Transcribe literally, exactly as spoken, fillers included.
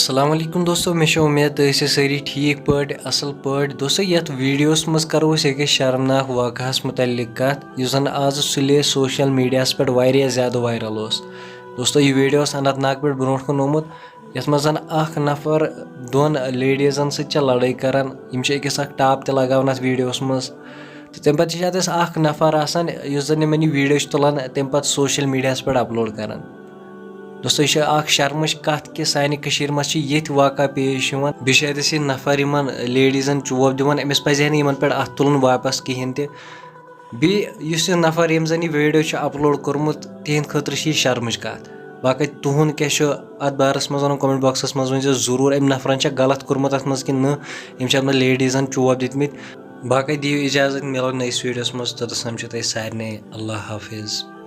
السلام علیکم دوستو، مےٚ چھِ اُمید تُہۍ ٲسِو سٲری ٹھیٖک پٲٹھۍ، اَصٕل پٲٹھۍ۔ دوستو، یَتھ ویٖڈیوَس منٛز کَرو أسۍ أکِس شرمناک واقعہَس مُتعلِق کَتھ، یُس زَن آز سُلے سوشل میٖڈیاہَس پٮ۪ٹھ واریاہ زیادٕ وائرل اوس۔ دوستو، یہِ ویٖڈیو اوس اننت ناگ پٮ۪ٹھ برونٛٹھ کُن آمُت، یَتھ منٛز زَن اَکھ نفر دۄن لیڈیٖزَن سۭتۍ چھِ لڑٲے کران۔ یِم چھِ أکِس اکھ ٹاپ تہِ لگاوان اَتھ ویٖڈیوَس منٛز۔ تہٕ تَمہِ پَتہٕ چھِ اَتٮ۪س اَکھ نفر آسان، یُس زَن یِمَن یہِ ویٖڈیو چھِ تُلان، تَمہِ پَتہٕ سوشل میٖڈیاہَس پٮ۪ٹھ اپلوڈ کران۔ دوستو، یہِ چھِ اکھ شرمٕچ کتھ کہِ سانہِ کٔشیٖرِ منٛز چھِ یِتھۍ واقعہ پیش یِوان۔ بیٚیہِ چھِ اَتٮ۪س یہِ نفر یِمن لیڈیٖزن چوب دِوان، أمِس پزِ ہا نہٕ یِمن پٮ۪ٹھ اتھٕ تُلُن واپس کِہینۍ تہِ۔ بیٚیہِ یُس یہِ نفر، ییٚمۍ زن یہِ ویٖڈیو چھُ اپلوڈ کوٚرمُت، تِہنٛدِ خٲطرٕ چھِ یہِ شرمٕچ کتھ۔ باقٕے تُہُنٛد کیٛاہ چھُ اتھ بارس منٛز ونُن؟ کمنٹ باکسس منٛز ؤنۍ زیو ضروٗر، أمۍ نفرن چھا غلط کوٚرمُت اتھ منٛز کِنہٕ نہٕ؟ أمۍ چھِ اتھ منٛز لیڈیٖزن چوب دِتمٕتۍ۔ باقٕے دِیِو اجازت، مِلو نٔیِس ویٖڈیوس منٛز، توٚتس تام چھُ تۄہہِ سارنٕے اللہ حافظ۔